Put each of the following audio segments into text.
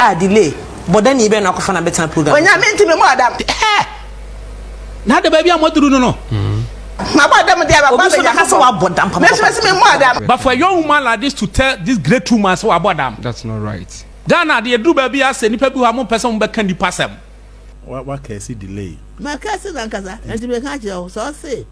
Ah delay bɔdani bɛn na akɔfa no abɛtena program yi so. Onyame nti me mɔ dam. Hɛ! Na adɛ baabi a moaduru no no. Mabɔ dam deɛ mabɔ Obi nso abɛnya bɛka sɛ foforɔ. wabɔ dam Me nso mese me papapapa. mmɔɔ dam. But for a young woman like this to tell this great woman sɛ wabɔ dam. That's not right. Ghana deɛ ɛduru baabi a sɛ nipa bi wɔ hɔ a mompɛ sɛ mobɛka nipa asɛm. Wa wa kɛse delay. Makɛse no ankasa, enti meka akyerɛ wo, sɛ ɔse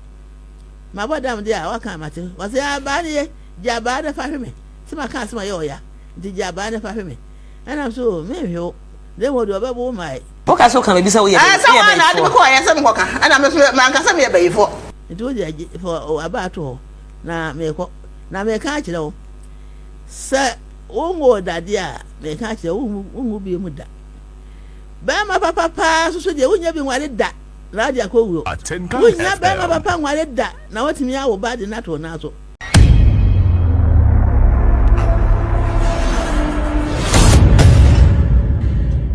mabɔ dam deɛ a, waka a mate. Ɔse abaa no ye, gye abaa no fa hwe me, sɛ maka asɛm a ɛyɛ ɔya, nti gye abaa no fa hwe me. Ɛna mese o, menhwe wo, na mmom deɛ ɔbɛbo wo mmae. Woka sɛ woka baabi sɛ woyɛ Ɛɛ, sɛ woyɛ woa na ade me bayifoɔ. kɔɔeɛ sɛ menkɔka, ɛna me nso manka sɛ meyɛ bayifoɔ. Nti wo deɛ gye, fa w'abaa to hɔ, na merekɔ. Na mereka akyerɛ wo, sɛ wonwoo dadeɛ a, mereka akyerɛ wo, wonwu bio mu da. Barima papa paa nso so deɛ, wonnya bi nware da na wode akɔ wuo. Atenka Wonnya barima FM. papa nware da na watumi awo ba de no ato wo nan so.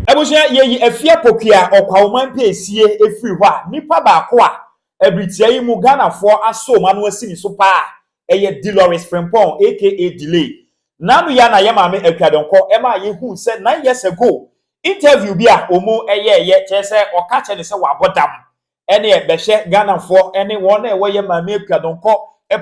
Abusua yɛyi Afia Pokuaa Ɔkwawoman pɛɛsie firi hɔ a, nipa baako a ɛbere tia yi mu Ghanafoɔ asɔ wɔn ano asi ne so paa ɛyɛ Deloris Frimpong aka Delay. N'ano yi ara na yɛn maame Akua Donkor ɛmaa yɛhuu sɛ 9 years ago interview bi a wɔn yɛɛyɛ kyerɛ sɛ ɔka kyerɛ ne sɛ wabɔ dam. Ɛneɛ bɛhwɛ Ghanafoɔ ɛne wɔn a ɛwɔ yɛn maame Akua Donkor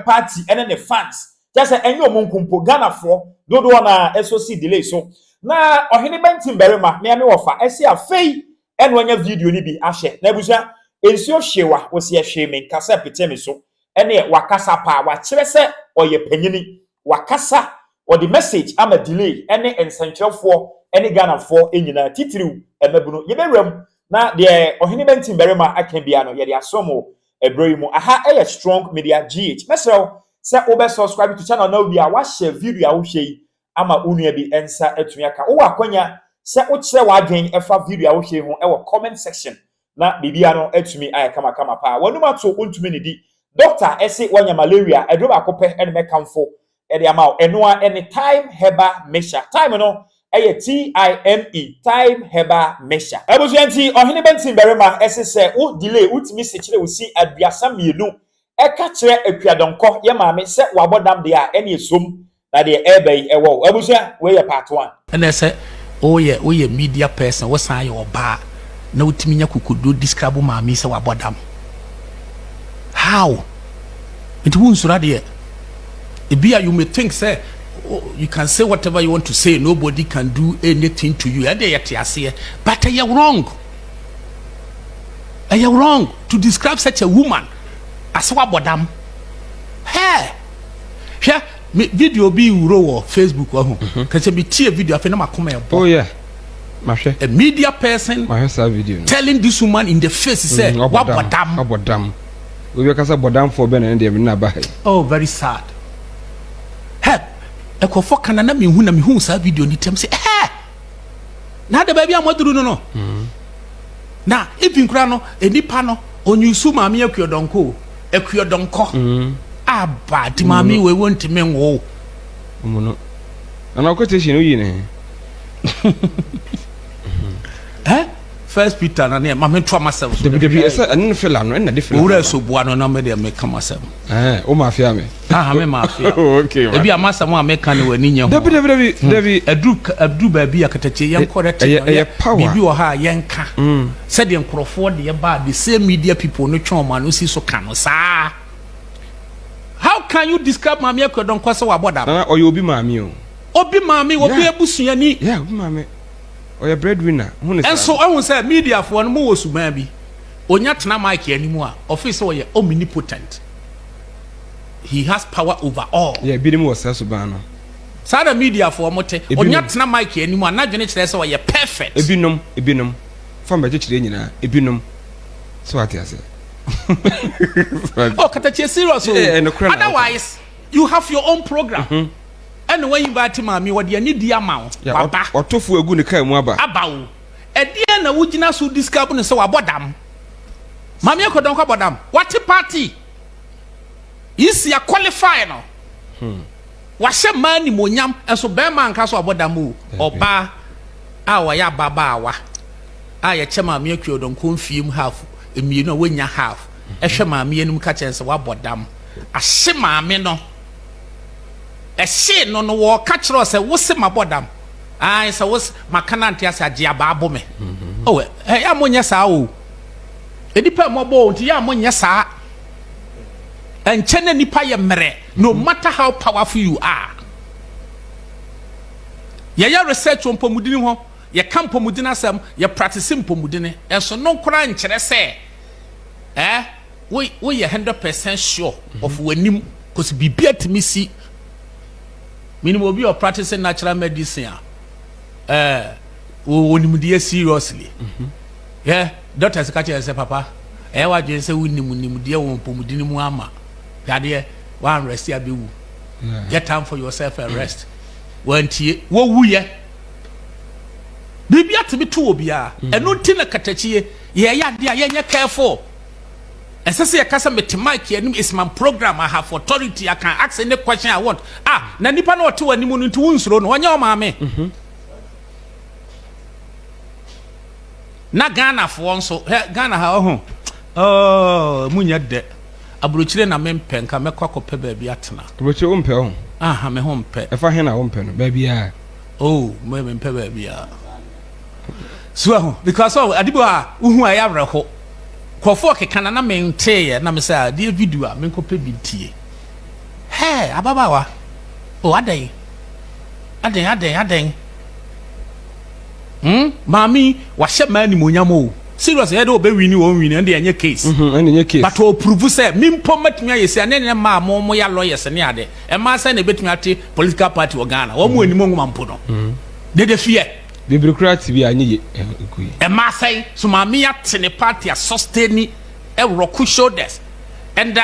party ɛne ne fans kyerɛ sɛ ɛnyɛ wɔn nko mpo, Ghanafoɔ dodoɔ no ara ɛso si Delay so. Na Ɔhene Bɛntim Barima mea me wɔfa ɛse afei ɛna wanya video no bi ahwɛ. Na abusua, nsuo hwee wa wɔsi ɛhwee me nka sɛ pete me so. Ɛneɛ wakasa paa, wakyerɛ sɛ ɔyɛ panyini, wakasa, ɔde message ama Delay ɛne nsɛnkyerɛfoɔ ɛne Ghanafoɔ nyinaa, titiriw mmabunu. Yɛbɛwura mu na deɛ Ɔhene Bɛntim Barima aka biara no yɛde asom wo ɛberɛ yi mu. Aha ɛyɛ Strong Media GH. Mɛsrɛ wo sɛ wobɛ subscribe to channel na wie a wahyɛ video a wohwɛ yi ama wo nua bi nsa atumi aka. Wowɔ akwanya sɛ wokyerɛ w'adwen ɛfa video a wohwɛ yi ho ɛwɔ comment section na biribiara no atumi ayɛ kamakama paa. W'anum ato wontumi nnidi. Doctor ɛse woanya malaria, aduro baako pɛ ɛna mɛkamfo ɛde ama wo. Ɛno ara ɛne Thyme Herbal Mixture. Thyme no ɛyɛ T-I-M-E, Thyme Herbal Mixture. Abusua nti Ɔhene Bɛntim Barima ɛse sɛ wo delay wotumi sekyere wo si 32 ɛka kyerɛ Akua Donkor yɛ maame sɛ wabɔ dam deɛ a ɛneɛ som na deɛ ɛreba yi ɛwɔ wo. Abusua wei yɛ part one. Ɛna sɛ woyɛ woyɛ media person wosan yɛ ɔbaa na wotumi nya kokoduro describe maame yi sɛ wabɔ dam, how? Nti wonsuro adeɛ? Ebia you may think sɛ you can say whatever you want to say, nobody can do anything to you, ɛdeɛ yɛte aseɛ, but ɛyɛ wrong, ɛyɛ wrong to describe such a woman asɛ wabɔ dam. Hɛɛ, hwɛ me video bi wuro wɔ Facebook wahu mhm. Kɛsɛ me tie video afei na makoma ɛbɔ. Oh yeah, mahwɛ. A media person mahwɛ saa video no telling this woman in the face sɛ wabɔ dam. Wabɔ dam. Obi bɛka sɛ bɔdamfoɔ bɛn na ne deɛ mene no aba ha yi. Oh, very sad. Hɛ, ɛkɔfɔ kana na mehu na mehu saa video no tɛm sɛ ɛhɛ na ada baabi a moaduru no no mm. Na even koraa no nipa no onyusu maame akuodɔnkɔ o akuodɔnkɔ mm. Aba ti maame wei wontumi nwo mu no na quotation woyi ne eh First Peter na ne ma me ntoa m'asɛm so. Dabi dabi ɛsɛ ɛne no fila no ɛna de fila. Owura so boa no na me deɛ meka m'asɛm. Ɛɛ o ma fia me. Aha me ma fia. Oh, okay. Ebi a m'asɛm a meka no w'ani nyɛ ho. Dabi dabi dabi hmm. dabi. Aduru aduru baabi a katakyie yɛn kɔ rɛte no ɛyɛ power. Biribi wɔ ha a yɛn ka. Hmm. Sɛdeɛ nkorɔfoɔ deɛ ba the same media people no twɛn wɔn ano si so ka no saa. How can you describe Maame Akua Donkor sɛ wabɔ dam? Nana ɔyɛ obi maame o. Obi maame, obi abusuani. Yeah, obi maame. Ɔyɛ breadwinner. Hu ne saa. Nso wahu sɛ mediafoɔ no mowɔ suban bi. Onya tena mic anim a, ɔfeel sɛ ɔyɛ omnipotent. He has power over all. Yeah, ebinom wɔ saa suban no. Saa na mediafoɔ mo te. Onya tena mic anim a, n'adwene kyerɛ sɛ ɔyɛ perfect. Ebinom, ebinom. Fa mbɛkyekyere nyinaa, ebinom. So wate aseɛ? Oh, Katakyie serious o. Yeah, ɛnokorɛ na woka. Otherwise, you have your own program. Ɛna wa invite maame, wɔde anidie ama wo, waba. Wato fo agu ne kaa mu aba. Aba o. Ɛdeɛn na wogyina so describe no sɛ wabɔ dam? Maame Akua-Donkor abɔ dam. Wate party. Isi a qualify no. Hmm. Wahyɛ mmaa animuonyam, nso bɛrima anka so abɔ dam o. Ɔbaa a ɔyɛ ababaawa a yɛkyɛ Maame Akua-Donkor mfie mu half mmienu a wanya half, ɛhwɛ maame anim ka kyerɛ no sɛ wabɔ dam. Ahye maame no. Ɛhyee no no, wɔreka kyerɛ wo sɛ, Wose mabɔ dam. Ae sɛ wo maka no ante ase agye abaa bo me. Oh, ɛyɛ a monyɛ saa o. Nnipa mmɔbɔ o, nti yɛ a monyɛ saa. Ɛnkyɛ na nipa yɛ mmerɛ, no matter how powerful you are. Yɛyɛ research wɔ mpɔmudini ho, yɛka mpɔmudini asɛm, yɛ practice mpɔmudini, ɛnso no koraa nkyerɛ sɛ eh, woyɛ 100% sure of w'anim, cause biribi atumi si. Menim obi a ɔpractice natural medicine a, eh, wɔnim deɛ seriously. Yɛ doctors ka kyerɛ sɛ papa, ɛyɛ w'adwene sɛ wonim nimdeɛ wɔ mpɔmudini mu ama yadeɛ, woanrest a bɛwu. Get time for yourself and rest. Wantie, wɔwuyɛ. Biribi atumi to obiara. Ɛno nti na katakyie, yɛyɛ adeɛ a yɛnyɛ careful. Ɛsɛ sɛ yɛka sɛ mete mic anim, it's my program, I have authority, I can ask any question I want. Ah, na nipa na ɔte w'anim no nti wonsuro no, ɔnyɛ ɔmaame. Na Ghanafoɔ nso, hɛ, Ghana ha ɔho, oh, mu nyɛ dɛ. Aburokyire na mempɛ, nka mɛkɔ akɔpɛ baabi atena. Aburokyire wompɛ ɔho? Aha, me ho mpɛ. Ɛfa he na wompɛ no? Baabiara? Oh, me mempɛ baabiara. So ɛho, because oh, ade bi wɔ a, wohu a ɛyɛ awerɛho. Nkurɔfoɔ keka na na menteeɛ na mesɛ adeɛ video a menkɔpɛ bi ntie. Hɛɛ, ababaawa, oh, adɛn? Adɛn, adɛn, adɛn? Hmm, maame yi, wahyɛ maa animuonyam o. Serious, ɛyɛ dɛ ɔbɛwini o, ɔnwini, ɛnde ɛnyɛ case. Ɛnde ɛnyɛ case. But ɔprove sɛ, me mpo mɛtumi ayɛ sei a, ne ɛnyɛ mmaa a mo, mo yɛ lawyers ne ade. Mmaa sɛn na ɛbɛtumi ate political party wɔ Ghana? Wɔn mo anim nwoma mpo no. Dede fear. Bebree koraa te bi a, ɛnyɛ ye, ɛgu yi. Mmaa sɛn? So maame yi ate ne party a sustain ɛrɔko shoulders. And uh,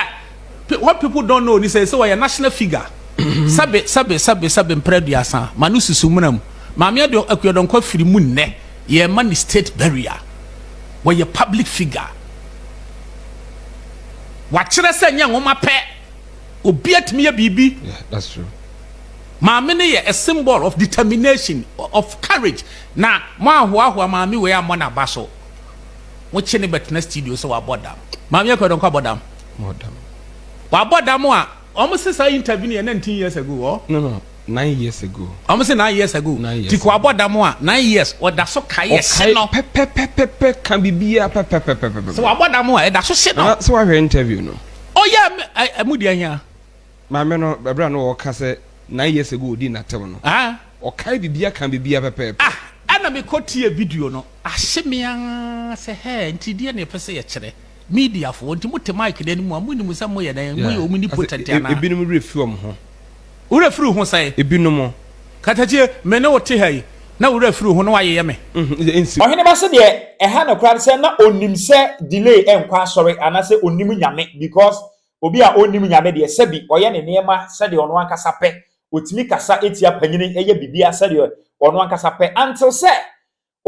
what people don't know ni sɛ, sɛ wɔyɛ national figure. Sɛbe, sɛbe, sɛbe, sɛbe mpere aduasa, ma no susu mena mu. Maame Ado Akua Donkor firi mu nnɛ, yɛrema no state burial. Wɔyɛ public figure. Wakyerɛ sɛ nyɛ nwoma pɛ, obi atumi yɛ biribi. Yeah, that's true. Maame no yɛ a symbol of determination, of courage. Na mo ahoahoa maame wei ammɔ n'aba so. Mokye ne bɛtena studio sɛ wabɔ dam. Maame Akua Donkor abɔ dam. Wabɔ dam a, wɔn se saa interview no yɛ 19 years ago, ɔ? No, no. 9 years ago. Wɔn se 9 years ago. 9 years. Ti ko abɔ dam a 9 years ɔda so kae ɛhye no. Ɔkae pɛpɛpɛpɛ ka biribiara pɛpɛpɛpɛpɛ. Sɛ wabɔ dam a ɛda so hye no. Nana sɛ wahwɛ interview no. Ɔyɛ ɛmu deɛ hia. Maame no ɛberɛ a na ɔka sɛ 9 years ago ɔdii n'atɛm no. Ɔkae biribiara ka biribiara pɛpɛɛpɛ. Ah ɛna me kɔ tie video no ahye me ara sɛ hɛɛ nti deɛ na yɛpɛ sɛ yɛkyerɛ media foɔ nti mo te mic no anim a mo nim sɛ mo yɛ dɛn mo yɛ omnipotent anaa. Ebinom werɛ fi wɔn ho. Wo werɛ firi wo ho sɛn? Ebinom. Katakyie, me ne wo te ha yi, na wo werɛ firi wo ho na woayeyɛ me. Ɛnsi. Ɔhene ba se deɛ ɛha no koraa ne sɛ na ɔnim sɛ delay nkɔ asɔre anaasɛ ɔnim Nyame because obi a ɔnnim Nyame deɛ sɛbi ɔyɛ ne nneɛma sɛdeɛ ɔno ankasa pɛ, ɔtumi kasa tia panyini yɛ biribiara sɛdeɛ ɔno ankasa pɛ until sɛ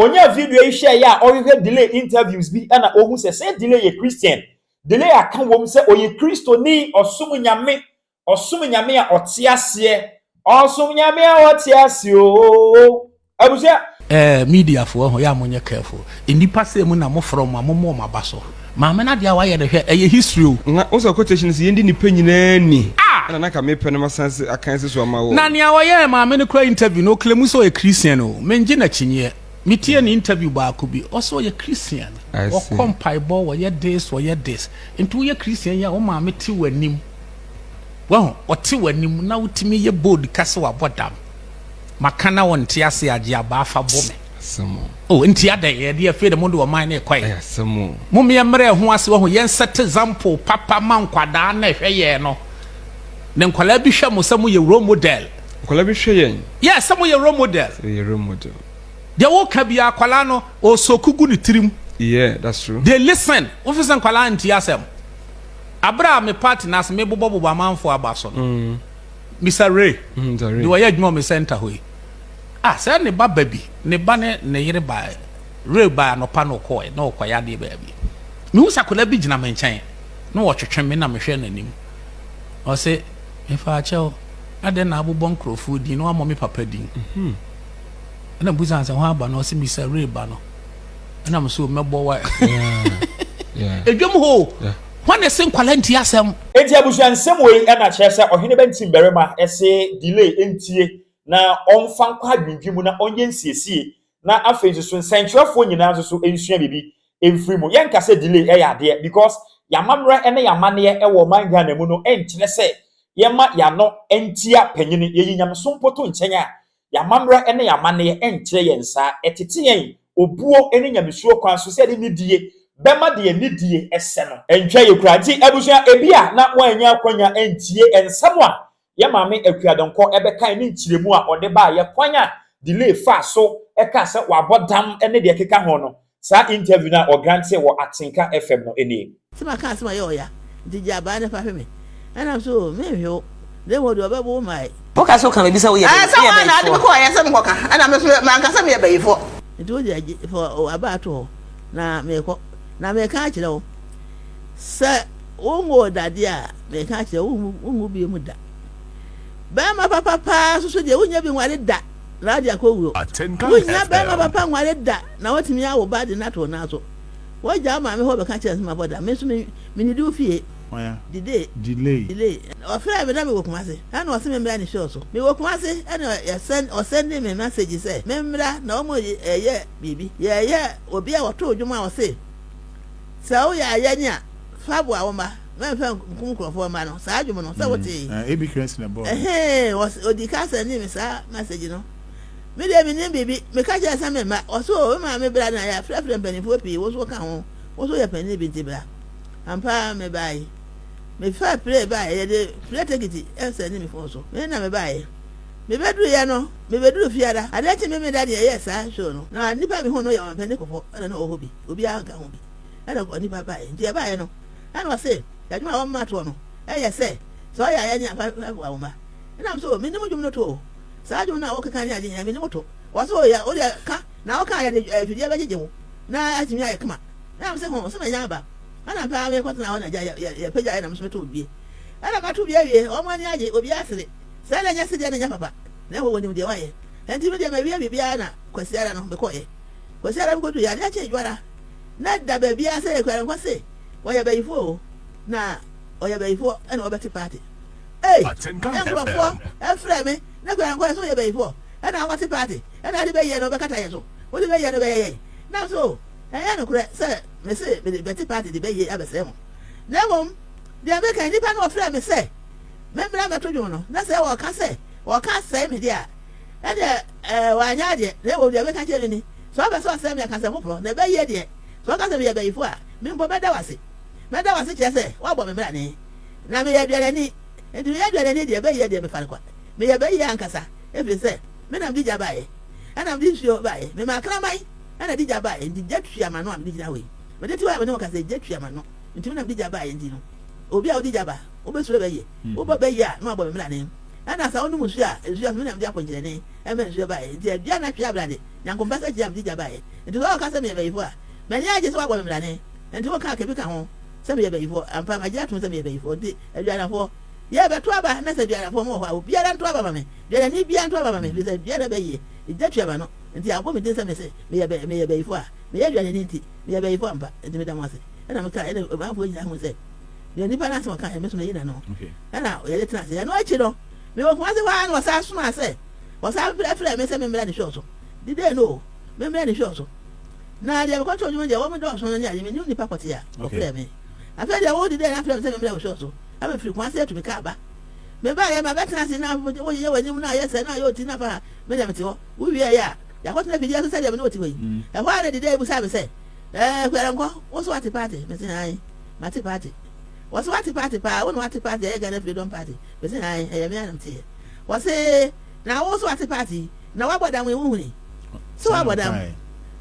Onyaa video yi hwɛeɛ a ɔhwehwɛ Delay interviews bi na ɔhu sɛ sɛ Delay yɛ Christian, Delay aka wom sɛ ɔyɛ Kristoni, ɔsom Nyame, ɔsom Nyame a ɔte aseɛ, ɔsom Nyame a ɔte aseɛ oo. Abusua. Eh media foɔ ho yɛ a monyɛ careful nnipa sɛ mu na mo frɛ ɔmo a mo mo ɔmo aba so maame no adeɛ a wayɛ no hwɛ ɛyɛ history o. Na wo sɛ quotation no sɛ yɛndi nnipa nyinaa ni Ah! ɛna na nka mepɛ no masan se aka asi so ama wo. Na nea ɔyɛɛ maame no koraa interview no ɔclaimu sɛ ɔyɛ Christian o, mengye no akyinnyeɛ. Metiee ne interview baako bi, ɔse ɔyɛ Christian, I see. ɔkɔ mpaebɔ, ɔyɛ this, ɔyɛ this. Nti woyɛ Christian yi a wo maame te w'anim, wahu, ɔte w'anim na wotumi yɛ bold ka sɛ wabɔ dam. Maka na wonte ase a, gye abaa fa bɔ me. Asɛm o. Oh, nti adɛn, yɛde afei de mode ɔman no rekɔ Ɛyɛ ɛ? asɛm o. Mom yɛmmrɛ yɛn ho ase, wahu, yɛn set example papa ma nkwadaa na ɛhwɛ yɛn no. Na nkwadaa bi hwɛ mo sɛ moyɛ role model. Nkwadaa bi hwɛ yɛn. Yeah, sɛ moyɛ role model. Sɛ yɛyɛ role model. Deɛ woka biara akwadaa no, ɔsoku gu ne tirim. Yeah, that's true. They listen. Wofi sɛ nkwadaa ntie asɛm. Abere a me party no ase mebobɔbobɔ amanfoɔ aba so no, Mr. Ray, Mr. Ray. deɛ ɔyɛ adwuma wɔ me center hɔ yi, ah, sɛ ne ba ba bi, ne ba ne ne yere ba, Ray ba anɔpa na ɔkɔɛ, na ɔkɔyɛ adeɛ baabi. Mehu sɛ akwadaa bi gyina me nkyɛn, na ɔtwetwe me na mehwɛ n'anim. Ɔse, mefa akyɛw, adɛn na abobɔ nkurɔfoɔ din na wammɔ me papa din? Ɛna mbusa no sɛ, hwan ba no? Ɔse, Mr. Ray ba no. Ɛna me so mɛbɔ wa. Edwam hɔ o, hwan na ɛse nkwadaa ntie asɛm? Enti abusua nsɛm wei na kyerɛ sɛ ɔhene bɛntim barima se delay ntie. na ɔmfa nkɔ adwendwen mu na ɔnyɛ nsiesie na afei nso so nsɛntwerɛfoɔ nyinaa nso so nsua biribi mfiri mu. Yɛnka sɛ delay ɛyɛ adeɛ because yɛamammerɛ ne yɛamanneɛ wɔ ɔman Ghana mu no nkyerɛ sɛ yɛma yɛano ntia panyini. Yɛyi nyamesom mpo to nkyɛn a, yɛamammerɛ ne yɛamanneɛ nkyerɛ yɛn saa. Ɛtete yɛn obuo ne nyamesuro kwan so sɛ yɛde nidie bɛma deɛ nidie ɛsɛ no. Ɛntwa yɛ kura nti abusua ebi a na wɔanya akwanya ntie nsɛm a yɛ maame Akua Donkor ɛbɛkan ne nkyerɛmu a ɔde baa yɛ kwan a delay fa so ɛka sɛ wabɔ dam ne deɛ ɛkeka ho no, saa interview no a ɔgrante wɔ Atenka FM no nie. Sɛ maka asɛm a ɛyɛ ɔya nti gye abaa no fa hwe me. Ɛnam so o, menhwe wo, na mmom deɛ ɔbɛbo wo mmae. Woka sɛ woka baabi sɛ woyɛ Ɛɛ, sɛ woa na wode me bayifoɔ. kɔeɛ sɛ menkɔka, ɛnna me nso manka sɛ meyɛ bayifoɔ. Nti wo deɛ gye fa w'abaa to hɔ na merekɔ. Na mereka akyerɛ wo, sɛ wonwoo dadeɛ a, mereka akyerɛ wo, wonwu bio mu da. Barima papa paa nso so deɛ, wonnya bi nware da na wode akɔwuo. Wonnya barima papa nware da na watumi awo ba de no ato wo nan so. W'agya wo maame hɔ bɛka kyerɛ no sɛ mabɔ dam, me nso me mennidi wo fie. Hwan? Delay. Delay. Delay. Ɔfrɛɛ me na mewɔ Kumasi ɛna ɔse me mmra ne show so. Mewɔ Kumasi ɛna yɛsɛn ɔsɛnde me message sɛ me mmra na wɔn reyɛ biribi. Yɛreyɛ obi a ɔtoo dwom a ɔse sɛ woyɛ ayɛne a fa boa wo mma mɛmfa nkum nkurɔfoɔ mma no. Saa dwom no sɛ wotee? AB Currency na ɛbɔɔ no. Ɛhee ɔse ɔdii ka sɛnde me saa message no. Me deɛ mennim biribi. Meka kyerɛɛ sɛ memma. Ɔse oo me maame bra na yɛafrɛfrɛ mpanimfoɔ pii wo nso woka ho. Wo nso woyɛ panin bi nti bra. Ampa ara mebae. Mefaa plane baeɛ. Yɛde plane tekiti sɛnde me fon so. Me na mebaeɛ. Mebɛduruiɛ no, mebɛduruu Fiada. Adeɛ kyee Memenda deɛ yɛyɛɛ saa show no. Na nnipa a mehuu no yɛ ɔmampanin Kufuor ɛna na ɔwɔ hɔ bi. Obiara nka ho bi. Ɛna nnipa baeɛ. Nti yɛbaeɛ no, ɛna ɔse adwuma a wɔma toɔ no yɛ sɛ, sɛ ɔyɛ a yɛne afa boa wo mma. Ɛna mese oo mennim dwom no to o. Saa dwom no a wokeka ne ade nyinaa mennim to. Wɔse oo yɛ wodeɛ ka na woka a yɛde afidie bɛgyegye wo na atumi ayɛ kama. Ɛna mese ho sɛ manya aba. Ɛna paa mekɔtena hɔ na gya yɛpagyaeɛ na me nso metoo bie. Ɛna mato bie awie, wɔn ani agye, obiara sere. Sɛ na ɛnyɛ sedeɛ na ɛnyɛ papa, na mmom wɔnim deɛ wɔayɛ. Enti me deɛ mawie biribiara na Kwasiada no mekɔeɛ. Kwasiada mekɔduruiɛ, adeɛ kyee Dwoada. Na da baabiara sɛ yɛkura nkɔ se wɔyɛ bayifoɔ o, na ɔyɛ bayifoɔ ɛna wɔbɛte paate. Ei! Nkurɔfoɔ frɛ me na kura nkɔ sɛ woyɛ bayifoɔ ɛna wɔte paate ɛna ade bɛyɛ no bɛkata yɛn so, wode bɛyɛ no bɛyɛ yɛn. Nam so o, ɛnyɛ nokorɛ sɛ mese mede bɛte paate de bɛyie abɛsɛe mo. Na mmom deɛ meka yi, nnipa no wɔfrɛɛ me sɛ memmra mmɛto dwom no, na sɛ wɔka sɛ wɔka asɛe me deɛ a, ɛnneɛ ɛɛ wɔanyɛ adeɛ. Na mmom deɛ meka kyerɛ no ni, sɛ ɔpɛ sɛ ɔsɛe me a, ka sɛ foforɔ, na ɛbɛyie deɛ, sɛ ɔka sɛ meyɛ bayifoɔ a, me mpo mɛda wo ase. Mɛda wo ase kyerɛ sɛ woabɔ me mmrane. Na meyɛ aduanani, enti meyɛ aduanani deɛ, bɛyie deɛ mefa no kwa. Meyɛ bɛyie ankasa, ɛfiri sɛ me na mede gya baeɛ, ɛna mede nsuo baeɛ. Memaa kraman na ɛde gya baeɛ, enti gya tua m'ano a mede gyina hɔ yi. Mede te hɔ a me ne wo kasa yi, gya tua m'ano, enti me na mede gya baeɛ nti no, obi a wode gya ba, wobɛsuro bɛyie. Wobɔ bɛyie a, na wabɔ me mmrane. Ɛna sɛ wonom nsuo a, nsuo nso me na mede akɔnkyerɛne ɛma nsuo baeɛ. Enti aduan atwe abrade, nyankompasa kyia a mede gya baeɛ. Enti sɛ wɔka sɛ meyɛ bayifoɔ a, m'ani agye sɛ woabɔ me mmrane. Enti woka a, ka bi ka ho sɛ meyɛ bayifoɔ. Ampa, magye atom sɛ meyɛ bayifoɔ. Enti aduanafoɔ, yɛrebɛto aba, na sɛ aduanafoɔ mowɔ hɔ a, obiara nto aba ma me. Duanani biara nto aba ma me, ɛfiri sɛ dua na bayie, egya tua m'ano. Enti abɔ me din sɛ mese meyɛ bɛ, meyɛ bayifoɔ a, meyɛ aduanani nti, meyɛ bayifoɔ ampa. Enti meda mo ase. Ɛnna mekae, ɛnna ɔmanfoɔ nyinaa huu sɛ deɛ onipa no asɛm a ɔkaeɛ no, me nso mayi n'ano. Ɛnna yɛde tenaa ase. Ɛno akyi no, mewɔ Kumasi hɔ ara na wɔsan somaa sɛ, wɔsan frɛɛ me sɛ memmra ne show so. Didei no o, memmra ne show so. Na deɛ mekɔtoo dwom no deɛ, wɔn dɔɔso no ne adeɛ, mennim nipa pɔtee a ɔfrɛɛ me. Afei deɛ wo didei no afrɛ me sɛ memmra wo show so, ama mefiri Kumasi atu me kaa ba. Mebaeɛ, mabɛtena ase na woyeyɛ w'anim na ayɛ sɛ na ayɛ oti na fa ha, me deɛ mete hɔ. Wowieeɛ a, yɛakɔtena afidie so sɛdeɛ me ne wo te hɔ yi. Ɛhɔ ara na didei bisaa me sɛ, Ɛɛ, Kuarankɔ, wo nso woate party? Mese, Aane, mate party. Wɔse, Woate party paa? Wo na woate party a ɛyɛ Ghana Freedom Party? Mese, Aane, ɛyɛ me ara na meteeɛ. Wɔse, Na wo nso woate party yi, na woabɔ dam yi, wohunii sɛ woabɔ dam?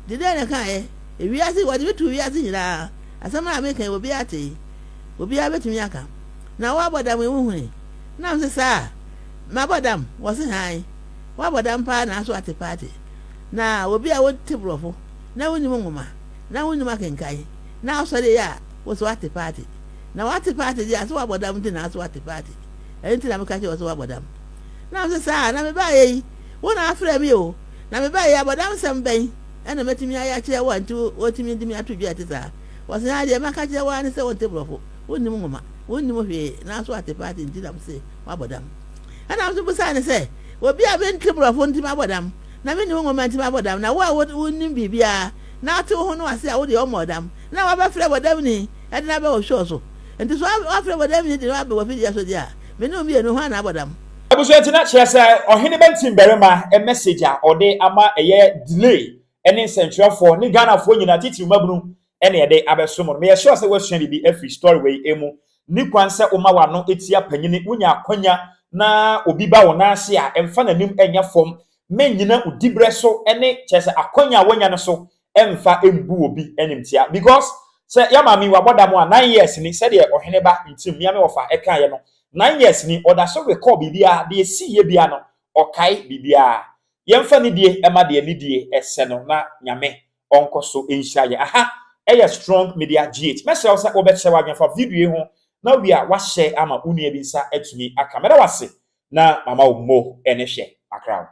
Didei na ɛkaeɛ. Ewiase, wɔde me too wiase nyinaa. Asɛm a meka yi, obiara tee. Obiara bɛtumi aka. Na woabɔ dam yi, wohunii? Na mese, Saa, mabɔ dam. Wɔse, Aane, woabɔ dam paa nanso woate party. Na obi a wote borɔfo na wonnim nwoma, na wonnim akenkan, na asɔre yɛ a, wo so woate party. Na woate party deɛ a, sɛ woabɔ dam nti na so woate party. Ɛno nti na meka kyerɛ wo sɛ woabɔ dam. Na mese saa, na mebaeɛ yi, wo na afrɛ me o, na mebaeɛ yi, abɔdamsɛm bɛn na mɛtumi ayɛ akyerɛ wo a nti wotumi de me ato dwa a ɛte saa? Wɔse haa deɛ maka kyerɛ wo ara ne sɛ wonte borɔfo, wonnim nwoma, wonnim hwee, nanso woate party nti na mese woabɔ dam. Ɛna me nso bisaa no sɛ, Obi a mente borɔfo nti mabɔ dam, na menni wo nwoma nti mabɔ dam, na wo a wonnim biribiara na wote wo ho no ase a wo deɛ wommɔɔ dam, na woabɛfrɛ bɔdamni de no aba wo show so. Nti sɛ woafrɛ bɔdamni de no aba w'afidie so deɛ a, me ne wo mmienu hwan na abɔ dam? Abusua nti na kyerɛ sɛ ɔhene bɛntim barima message a ɔde ama ɛyɛ delay ne nsɛntwerɛfoɔ ne Ghanafoɔ nyinaa titiriw mmabunu ɛna yɛde abɛso mo no. Meyɛ sure sɛ woasua biribi afiri story wei mu. Nni kwan sɛ woma w'ano tia panyini, wonya akwanya na obi ba wo nan ase a, mfa n'anim nyɛ fam, mennyina wo diberɛ so ne kyerɛ sɛ akwanya a woanya no so mfa mbu obi animtia. Because sɛ yɛ maame yi wabɔ dam a, 9 years ni, sɛdeɛ ɔhene ba ntim mmea me wɔfa ɛkaeɛ no, 9 years ni, ɔda so recall biribiara, deɛ ɛsiiɛ biara no, ɔkae biribiara. Yɛmfa nidie ɛma deɛ nidie ɛsɛ no na Nyame ɔnkɔ so nhyira yɛ. Aha ɛyɛ Strong Media GH. Mɛsrɛ wo sɛ wobɛkyerɛ w'adwene fa video yi ho na wie a wahyɛ ama wo nua bi nsa atumi aka. Mɛda wase na mama wo mo ɛne hwɛ akra wo.